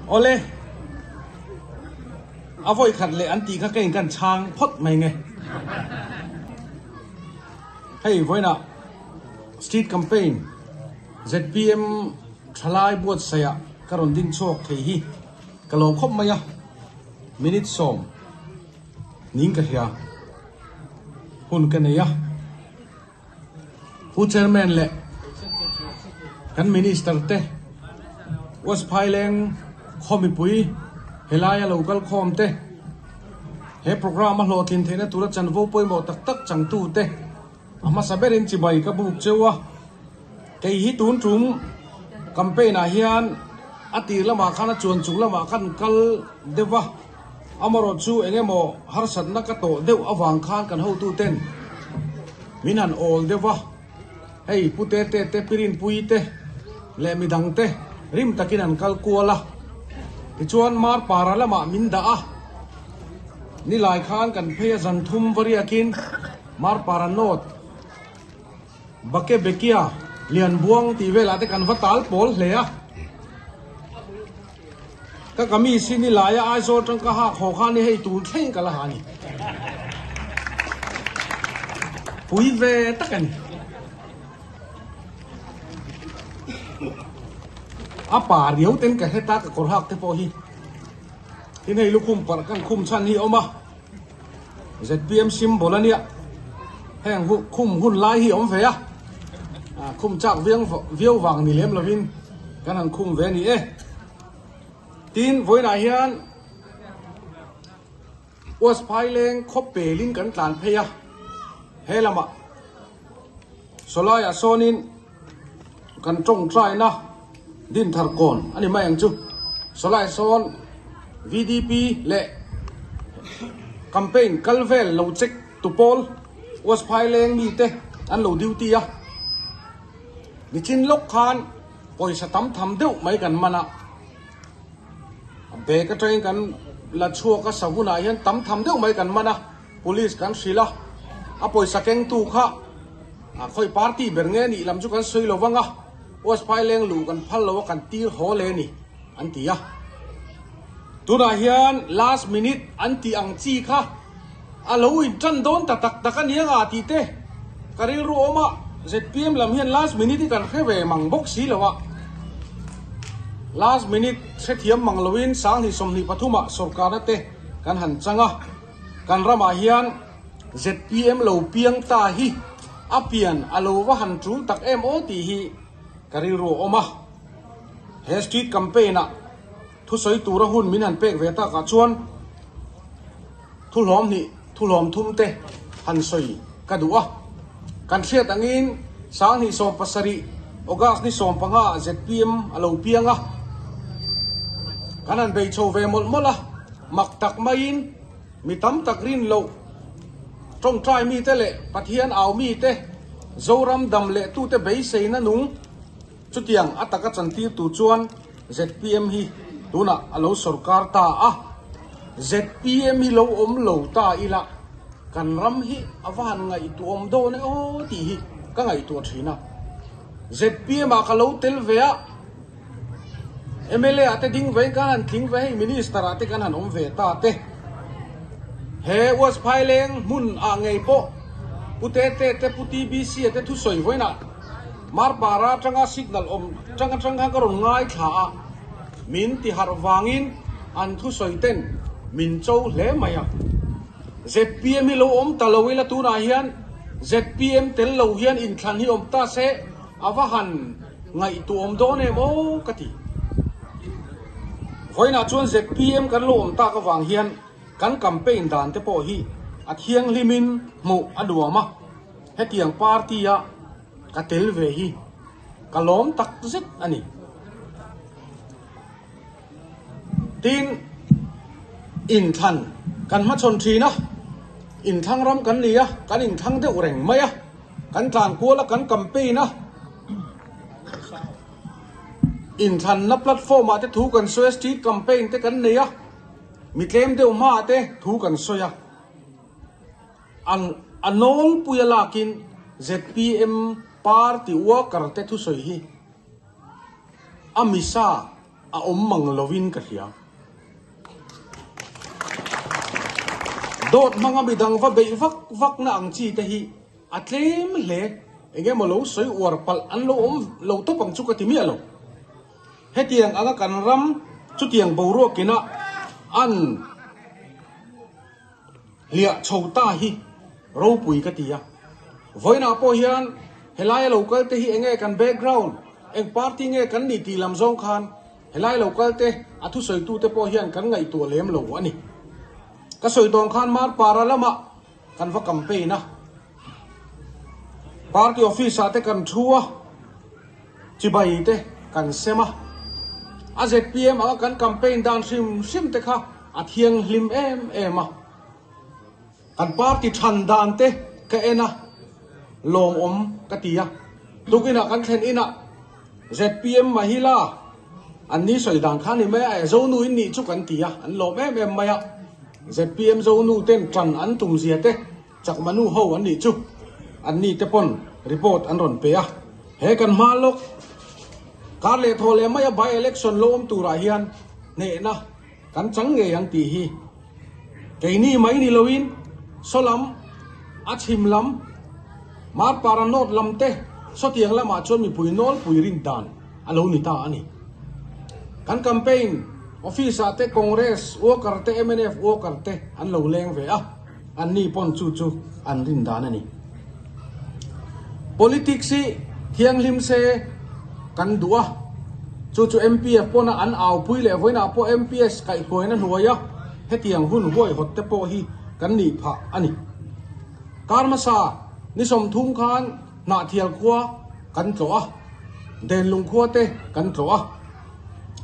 Awle, a vawi khat leh an tih kha keiin kan chhang phawt mai nge. Hei vawiinah Street Campaign zpm thalai buatsaihah ka rawn ding chhuak thei hi ka lawm khawp mai a, minute sawm ning ka hria hun ka nei a. Pu Chairman leh kan Minister te, West Phaileng khaw mipui helaia lo kal khawm te, he programme a hlawhtlin theihna tura chanvo pawimawh tak tak changtu te a hmasa berin chibai ka buk cheu a. Kei hi tun tum campaign ah hian a tir lamah khan a chuan chung lamah khan kal deuh va, amarawh chu eng emaw harsatna ka tawh deuh avang khan kan hotu ten min han awl deuh va, hei Pu Tete te Pi Rinpuii te leh midang te rim takin an kal kual a, tichuan Marpara lamah min dah a, nilai khan kan phei a zan thum va riakin Marpara North. Bake Bekia, Lianbuang tih velah te kan va tal pawl hle a. Ka kamis hi nilaia Aizawl tang ka hak haw khan i hei tur thleng ka la ha ni. Pui ve tak a ni. A pa riau ten ka hre ta ka kawr hak te pawh hi. Tin hei lukhum parh kan khum chhan hi a awm a. Zpm symbol a nia, heng hu khum hun lai hi a awm ve a, khum chak viang viau vang ni lem lovin kan han khum ve a ni e. Tin, vawiinah hian West Phaileng khaw pelin kan tlan phei a, he lamah sawlaiah sawnin kan tawngtaina Dinthar kawn a ni mai ang chu. Sawlai sawn VDP leh campaign kal vel lo check tu pawl West Phaileng mite an lo duty a. Nichin lawk khan pawisa tam tham deuh mai kan man a. Bag atangin kan la chhuak a, savunah hian tam tham deuh mai kan man a, police kan hrilh a, a pawisa kengtu kha a khawi party ber nge nih lam chu kan sawi lo vang a, West Phaileng luh kan phal lo a kan tir haw le ni an ti a. Tunah hian last minute an tih ang chi kha a lo intan dawn ta tak tak a nia nga tih te ka rilru awm a, zpm lam hian last minute hi kan hre ve mang bawk si lo a, last minute hrethiam mang loin Sanghnih 23 ah sawrkarna te kan han chang a, kan ramah hian zpm lo piang ta hi a pian a lo va han tul tak em aw tih hi ka rilru a awm a, he street campaign ah Thusawi tura hun min han pek ve takah chuan thuhlawm hnih, thuhlawm thum te han sawi ka duh a. Kan hriat angin 2017 August ni 15 ah zpm a lo piang a. Kan han bei chho ve mawlh mawlh a, mak tak maiin mi tam tak rin loh tawngtai mite leh Pathian au mite Zoram dam leh tute beiseina nung Chutiang a taka chantir tur chuan zpm hi tunah a lo sorkar ta a, zpm hi lo awm lo ta ila kan ram hi a va han ngaihtuahawm dawn e aw tih hi ka ngaihtuah thin a. Zpm ah ka lo tel ve a, mla ah te ding vein kan han tling ve hei minister ah te kan han awm ve ta te. He West Phaileng hmun ah ngei pawh Pu Tete te Pu TBC a te thusawi vawiinah Marpara atanga signal awm tang atang khan ka rawn ngaithla a, min ti harh vangin an thusawi ten min cho hle mai a. Zpm hi lo awm ta lo ila tunah hian zpm tel lo hian inthlan hi awm ta se a va han ngaihtuah awm dawn em aw ka ti. Vawiinah chuan zpm kan lo awm tak avang hian kan campaign dan te pawh hi a thianghlimin hmuh a nuam a. Hetiang party a ka tel ve hi ka lawm tak zet a ni. Tin, inthlan kan hmachhawn thin a, inthlang ram kan ni a, kan inthlang deuh reng mai a, kan tlan kual a, kan campaign a, inthlanna platform ah te thu kan sawi a, street campaign te kan nei a, mi tlem deuh hmaah te thu kan sawi a. A nawlpui a lakin zpm party worker te thusawi hi a misa a awm mang lovin ka hria. Dawt hmanga midang va beih vak vak na ang chi te hi a tlem hle. Eng emaw lo sawi uar palh an lo awm lo tawp ang chu ka ti miah lo. Hetiang anga kan ram chutiang boruak ina an hliah chho ta hi ropui ka ti a. Vawiinah pawh hian helaia lo kal te hi enge kan background, eng party nge kan nih tih lam zawng khan Helai lo kal te, a thusawitu te pawh hian kan ngaihtuah lem lo a ni. Ka sawi tawng khan Marpara lamah kan va campaign a, party office ah te kan thu a, chibai te kan sem a, a zpm anga kan campaign dan hrim hrim te kha a thianghlim em em a. Kan party than dan te ka en a, lawmawm ka ti a. Tukinah kan thlen inah zpm Mahila an ni sawi dan kha ni mai a, Zonu in nih chu kan ti a, an lawm em em mai a. Zpm Zonu ten tan an tum zia te Chakma nu ho an nih chu an ni te pawn report an rawn pe a. He kan hma lawk kar leh thaw leh mai a by election lo awm turah hian hnehna kan chang ngei ang tih hi Keini mai ni loin saw lam, a chhim lam, Marpara North lam te sawtiang lamah chuan mipui nawlpui rin dan a lo ni ta a ni. Kan campaign office ah te Congress worker te mnf worker te an lo leng ve a, anni pawn chu chu an rin dan a ni. Politics hi thianghlim se kan duh a, chu chu MPF pawna an aupui leh vawiinah pawh MPS kaihhruaina hnuaia hetiang hun huaihawt te pawh hi kan nih phah a ni. Kar hmasa ni 30 khan Hnahthial khua kan tlawh a, Denlung khua te kan tlawh a,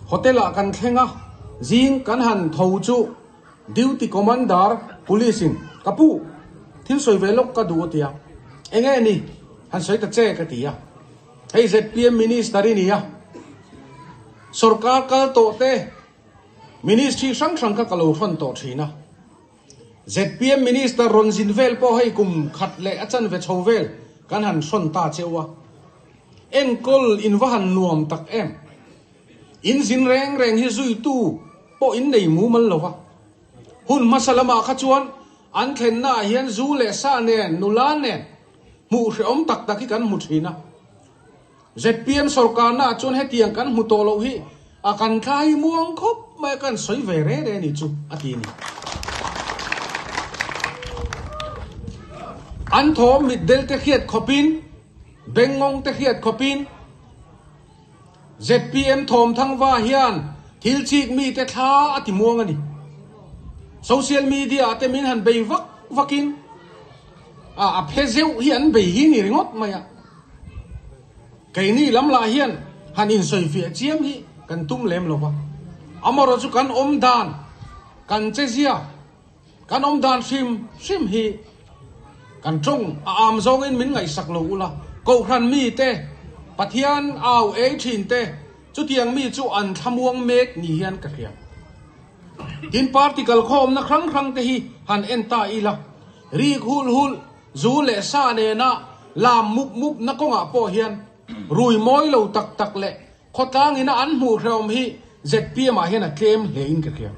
hotel ah kan thleng a, zing kan han tho chu Duty Commander Police in, Ka pu, thil sawi ve lawk ka duh a ti a. Enge ni? Han sawi ta che ka ti a. Hei zpm Minister i ni a, sorkar kal tawh te Ministry hrang hrang kha ka lo hrawn tawh thin a. Zpm Minister rawn zin vel pawh hei kum khat leh a chanve chho vel kan han hrawn ta cheu a. Enkawl in va han nuam tak em? In zin reng reng hi zuitu pawh in nei mumal lo va. Hun hmasa lamah kha chuan an thlennaah hian zu leh sa nen, nula nen hmuh hrehawm tak tak hi kan hmu thin a. Zpm sawrkarnaah chuan hetiang kan hmu tawh loh hi a kan tlai muang khawp mai a, kan sawi ve re re ni chu a ti a ni. An thawm mitdel te hriat khawpin, bengngawng te hriat khawpin, Zpm Thawmthangva hian thil chik mite thla a ti muang a ni. Social media ah te min han bei vak vakin a a phe zeuh hi an bei hi ni ringawt mai a. Keini lam lah hian han insawifiah chiam hi kan tum lem lo va. Amaherawhchu kan awm dan, kan chezia, Kan awm dan hrim hrim hi kan tawng a am zawngin min ngaihsak lo ula, Kohhran mite, Pathian au ei thin te, chutiang mi chu an thlamuang mek ni hian ka hria. Tin party kalkhawmna hrang hrang te hi han en ta ila, rik hulh hulh, zu leh sa nena lam mup mup na kawngah pawh hian rui mawi lo tak tak leh khawtlangina an hmuh hrehawm hi zpm ah hian a tlem hle in ka hria.